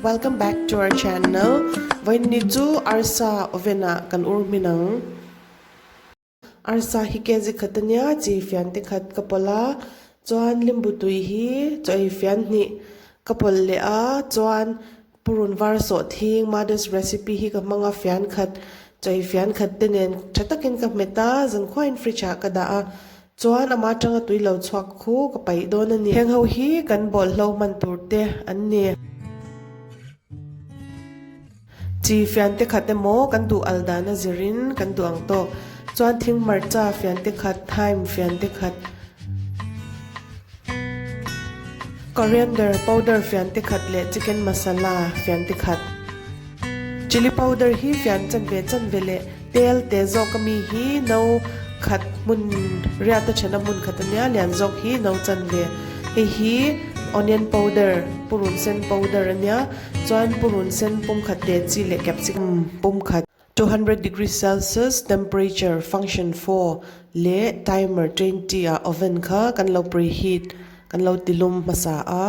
Welcome back to our channel. Vawiin chu arsa oven ah kan ur hmin ang. Arsa hi kg khat ania chi fian te khat ka pawlh a chuan limbu tui hi chaw ei fian hnih ka pawlh leh a chuan purun var sawh thing mother's recipe hi ka hmang a fian khat chaw ei fian khat te nen tha takin ka hmet a zankhuain fridge ah ka dah a chuan amah atanga tui lo chhuak khu ka paih dawn a ni. Heng ho hi kan bawlhlo hman tur te an ni. Chi fian te khat emaw kan duh al dan a zirin kan duh ang tawk. Chuan thing hmarcha fian te khat, thyme fian te khat, coriander powder fian te khat leh chicken masala fian te khat. Chilli powder hi fian chanve chanve leh tel te zawk ami hi no khat hmun riat a thena hmun khat ania lian zawk hi no chanve. Hei hi onion powder purun sen powder ania. Chuan purun sen pum khat te chi leh capsicum pum khat. 200 degree celsius temperature function 4 leh timer 20 ah oven kha kan lo preheat kan lo tilum hmasa a.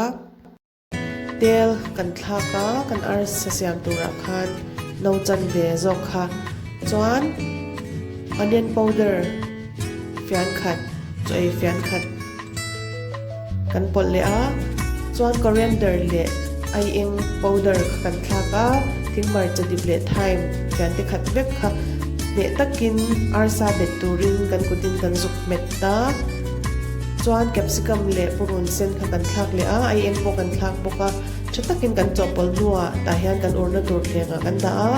Tel kan thlak a, kan arsa siam turah khan no chan ve zawk kha. Chuan onion powder fian khat chaw ei fian khat. Kan pawlh leh a, chuan coriander leh aieng powder kha kan thlak a, thing hmarcha dip leh thyme fian te khat vek kha hneh takin arsa bet turin kan kutin kan zuk hmet a, chuan capsicum leh purun sen kha kan thlak leh a, aieng pawh kan thlak bawk a, tha takin kan chawhpawlh hnuah tah hian kan urna tur thlengah kan dah a,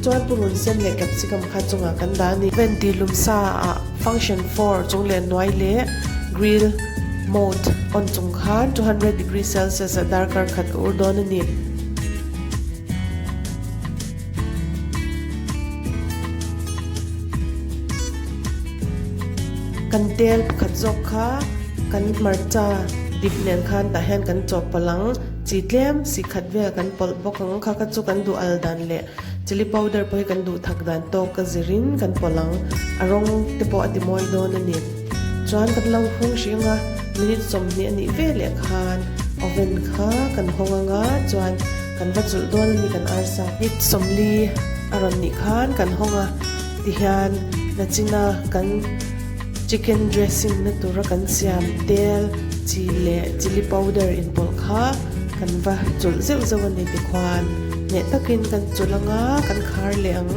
chuan purun sen leh capsicum kha chungah kan dah a ni. Oven tih lum sa ah. Function 4 chung leh hnuai leh grill mode on chung khan 200 degree celsius ah darkar khat ka ur dawn a ni. Kan tel pakhat zawk kha kan hmarcha dip nen khan tah hian kan chawhpawlh ang, chi tlem si khat vel kan pawlh bawk ang kha kha chu kan duh al dan leh Chilli powder pawh hi kan duh thak dan tawk a zirin kan pawlh ang, a rawng te pawh a ti mawi dawn a ni. Chuan kan lo hung hrih ang a, minute 20 a nih ve leh khan oven kha kan hawng ang a, chuan kan va chulh dawn a ni kan arsa. Minute 40 a rawn nih khan kan hawng a, tihian nachina kan chicken dressing na tura kan siam tel, chi leh chilli powder inpawlh kha kan va chulh zeuh zeuh a ni tikhuan. Hneh takin kan chulh ang a, kan khar leh ang,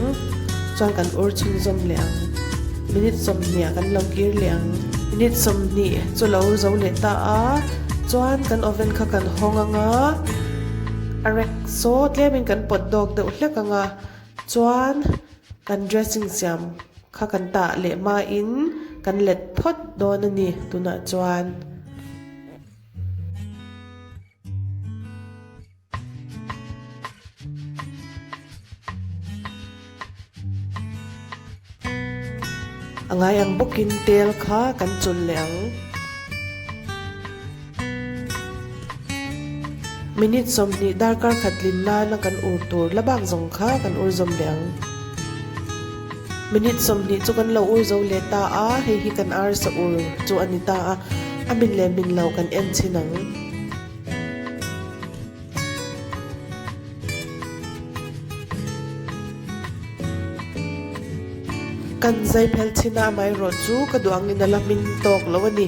chuan kan ur chhunzawm leh ang. Minute 20 ah kan lo kir leh ang. Minute 20 chu lo zo leh ta a, chuan kan oven kha kan hawng ang a, a rek saw tlemin kan pawt dawk deuh hlek ang a, chuan kan dressing siam kha kan tah leh hmain kan let phawt dawn a ni tunah chuan. A ngai ang bawkin tel kha kan chulh leh ang. Minute 20 darkar khat tlin nana kan ur tur la bak zawng kha kan ur zawm leh ang. Minute 20 chu kan lo ur zo leh ta a, hei hi kan arsa ur chu a ni ta a, a min leh min lo kan en chhin ang. Kan zai phel chin a amaherawh chu ka duh angin a la hmin tawk lo a ni.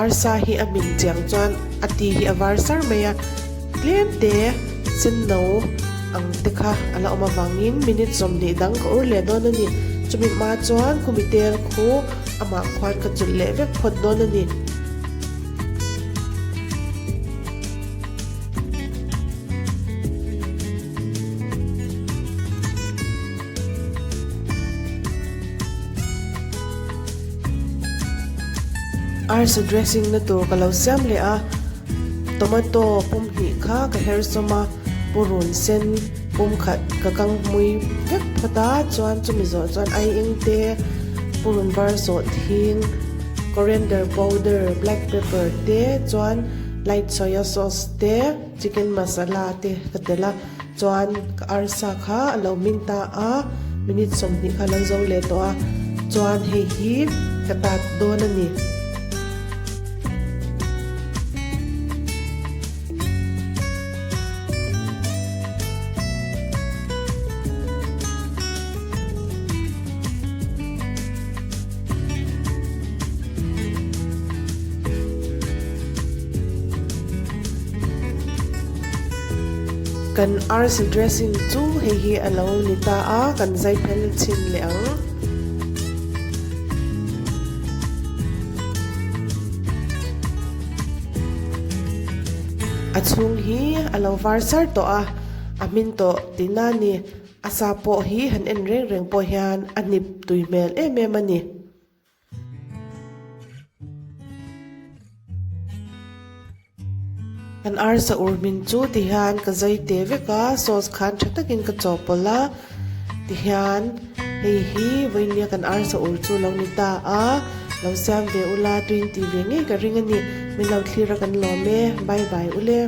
Arsa hi a hmin chiang chuan a ti hi a var sar mai a, tlem te sen no ang te kha a la awm avangin minute 20 dang ka ur leh dawn a ni. Chumi hma chuan khumi tel khu amah khuan ka chulh leh vek phawt dawn a ni. Arsa dressing na tur ka lo siam leh a, tomato pum hnih kha ka her sawm a, purun sen pum khat ka kang hmui vek phawt a, chuan chumi zawh chuan aieng te purun var zawh thing coriander powder black pepper te chuan light soya sauce te chicken masala te ka telh a chuan ka arsa kha a lo hming ta a minute 20 kha a lo zo leh tawh a chuan hei hi ka tat dawn a ni. Kan arsa dressing chu hei hi a lo ni ta a, kan zai phel chhin leh ang. A chhung hi a lo var sar tawh a, a hmin tawh tihna a ni. A sa pawh hi han en reng reng pawh hian a hnip tui hmel em em a ni. Kan arsa ur hmin chu ti hian ka zai te vek a, sauce khan tha takin ka chawhpawlh a, ti hian hei hi vawinia kan arsa ur chu lo ni ta a, lo siam ve ula tuin tih ve ngei ka ring a ni, min lo thlir a kan lawm e, bye bye ule.